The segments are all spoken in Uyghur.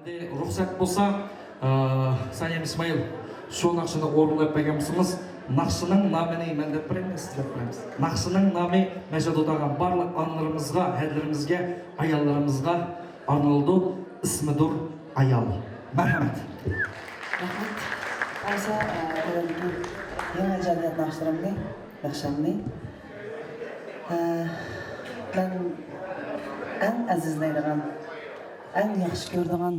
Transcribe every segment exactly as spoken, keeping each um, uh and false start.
رۇخسەت بولسا، ئە، سانىيەم ئىسمائىل، شۇ ناخشىنى ئورۇنلاپ بەرگەن بولسىڭىز، ناخشىنىڭ نامىنى مەن دەپ بېرەيمۇ، سىز دەپ بېرەمسىز؟ ناخشىنىڭ نامى مەن شۇ دۇتاغان بارلىق ئانىلىرىمىزغا، ھەدىلىرىمىزگە، ئاياللىرىمىزغا ئارنىلىدۇ. ئىسمىدۇر ئايال. مەرھەمەت. رەھمەت. بولسا، ئە، بۈگۈنكى يېڭى ئىجادىيەت ناخشىلىرىمنى، ناخشامنى، ئە، مەن ئەڭ ئەزىزلەيدىغان، ئەڭ ياخشى كۆرىدىغان،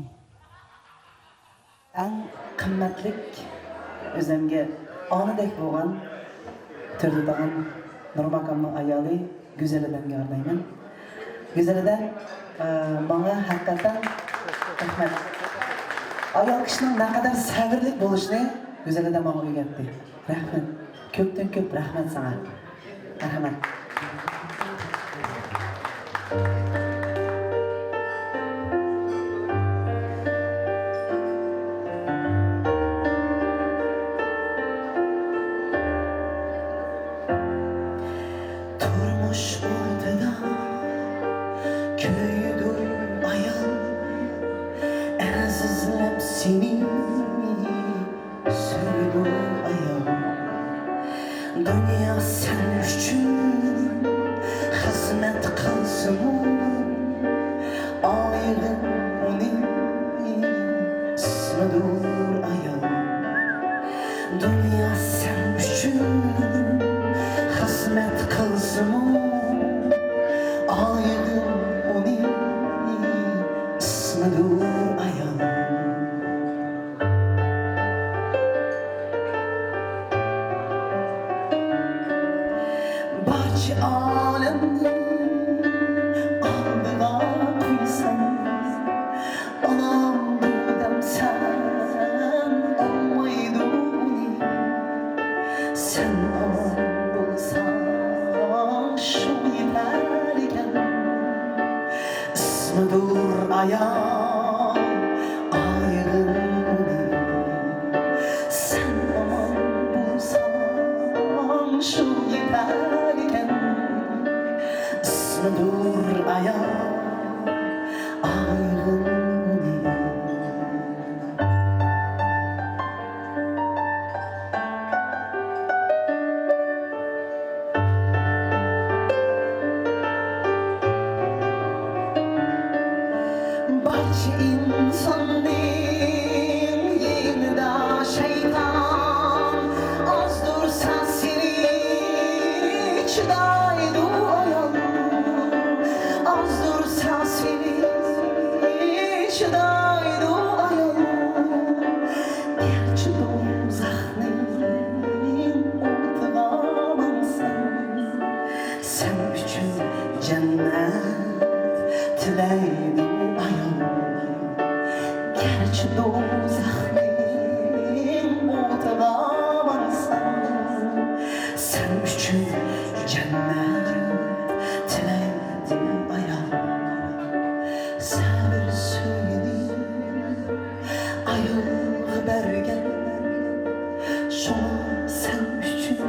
ئەڭ قىممەتلىك، ئۆزۈمگە ئانىدەك بولغان تۆرىدىغان نۇرماكامنىڭ ئايالى گۈزەلىدەمگە ئارنايمەن. گۈزەلىدە، ئە، ماڭا ھەقىقەتەن رەھمەت. ئايال كىشىنىڭ نەقەدەر سەۋرلىك بولۇشىنى گۈزەلىدە ماڭا ئۆگەتتى. رەھمەت. كۆپتىن كۆپ رەھمەت ساڭا. مەرھەمەت. تۇرمۇش ئوتىدا كۆيىدۇ ئايال، ئەزىزلەپ سېنى سۆيىدۇ ئايال. دۇنيا سەن ئۈچۈن خىزمەت قىلسىمۇ، ئايىغىڭ ئۇنى ئىسمىدۇر ئايال. دۇنيا سەن ئۈچۈن خىزمەت قىلسىمۇ، ئايىغىڭ ئۇنى ئىسمىدۇر ئايال. بارچە ئالەمنى ئالدىغا قويسام، ئانام دۇدام سەن ئالمايدۇ ئۇنى. سەن ئامان بولساڭ شۇ يېتەركەن. ئىسمىدۇر ئايال، ئايىغىڭ ئۇنى. سەن ئامان بولساڭ شۇ يېتەركەن. ئىسمىدۇر ئايال، ئايىغىڭ ئۇنى. بارچە ئىنساننىڭ يېنىدا شەيتان، ئازدۇرسا سېنى چىدايدۇ ئايال، ئازدۇرسا سېنى چىدايدۇ ئايال. گەرچە دوزاخنىڭ ئوتىغا ماڭساڭ، سەن ئۈچۈن جەننەت تىلەيدۇ ئايال. گەرچە دوزاخنىڭ ئوتىغا ماڭساڭ، سەن ئۈچۈن جەننەت تىلەيدۇ ئايال. سەۋر سۆيگىنى ئايالغا بەرگەن، شۇڭا سەن ئۈچۈن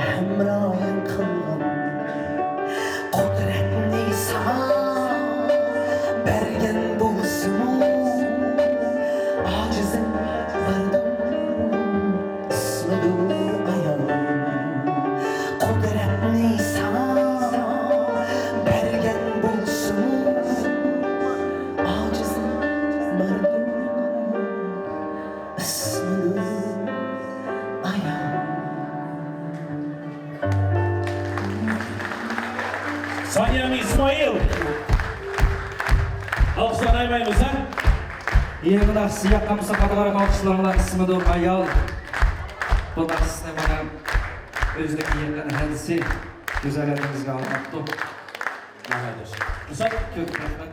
ھەمراھىڭ قىلغان. قۇدرەتنى ساڭا بەرگەن بولسىمۇ، ئاجىزىم باردۇر ئىسمىدۇر ئايال. قۇدرەتنى ساڭا بەرگەن بولسىمۇ، ئاجىزىم باردۇر ئىسمىدۇر ئايال. سانىيەم ئىسمائىل. ئالقىشلارنى ئايىمايمىز، ھە؟ يېڭى ناخشىسى ياققان بولسا، قاتتىقراق ئالقىشلاڭلار. ئىسمىدۇر ئايال. بۇ ناخشىسىنى مانا ئۆزىنىڭ يېقىن ھەدىسى گۈزەل ھەدىمىزگە ئارناپتۇ. ماھايداش. رۇخسەت. كۆپ رەھمەت.